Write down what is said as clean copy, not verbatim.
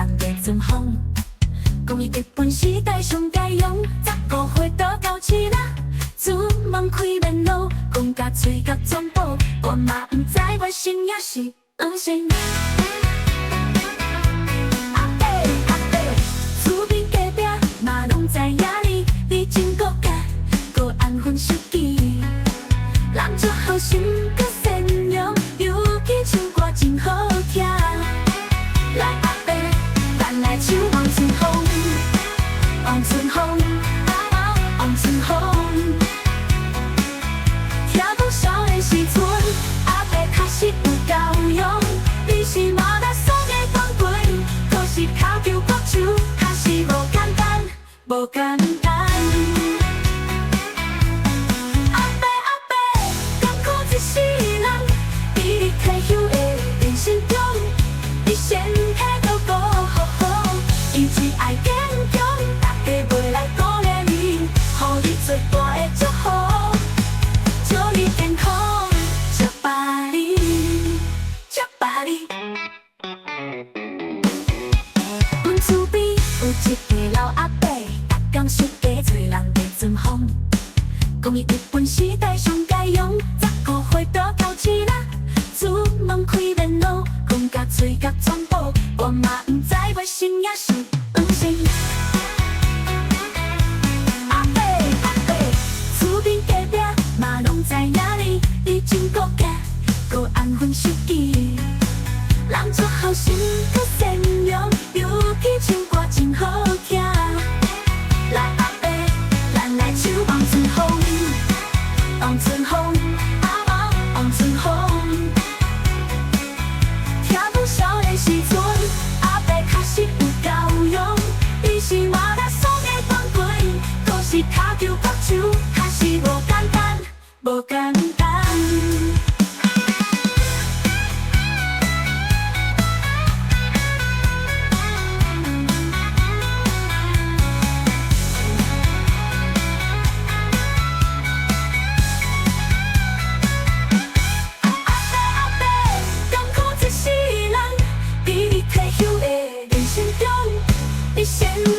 人袂尊風。講伊日本時代上佳勇，15歲就到市啦，出門開面路，講甲喙甲全部，我嘛毋知原生抑是毋是。阿伯阿伯，厝邊隔壁嘛攏知影你，你真孤單，閣安分守己，人足好心閣善良，尤其唱歌真好聽。來阿伯，咱來唱《望春風》，望春風，望春風。聽講少年時陣，阿伯確實有夠勇，你是馬拉松的冠軍，可是跤球國手確實無簡單，無簡單。阿伯阿伯，艱苦一世人，佇你退休的人生中，你身體閣顧好好，伊只愛堅強，大家袂來鼓勵你，予你最大的祝福，祝你健康，祝福你，祝福你。阮厝邊有一个老阿伯，逐工出街揣人袂尊風。講伊日本時代上佳勇，15歲就到市啦，出門開面路，講甲喙甲全部，我嘛毋知原生抑是毋是。阿伯阿伯，厝邊隔壁嘛攏知影你，你真孤單，閣安分守己，人足好心閣善良，尤其唱歌真好聽。來阿伯，咱來唱《望春風》，望春風，望春風。聽講少年時陣，阿伯確實有夠勇，伊是馬拉松的冠軍，可是跤球國手確實無簡單，無簡單。阿伯阿伯，艱苦一世人，佇你退休的人生中，你身體